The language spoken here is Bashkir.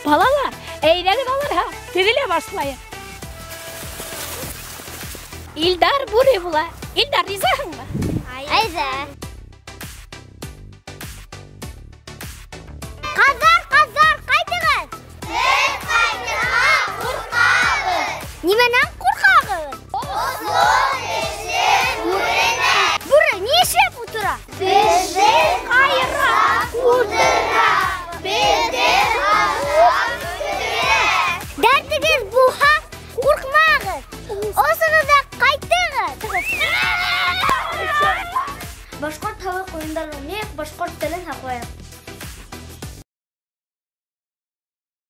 Балалар, әйҙәгеҙ алырға, теҙелә башлайыҡ. Илдар бүре була. Илдар, ризаһыңмы? Әйҙә. Ҡаҙҙар, ҡаҙҙар, ҡайтығыҙ! Беҙ ҡайтырға ҡурҡабыҙ. Нимәнән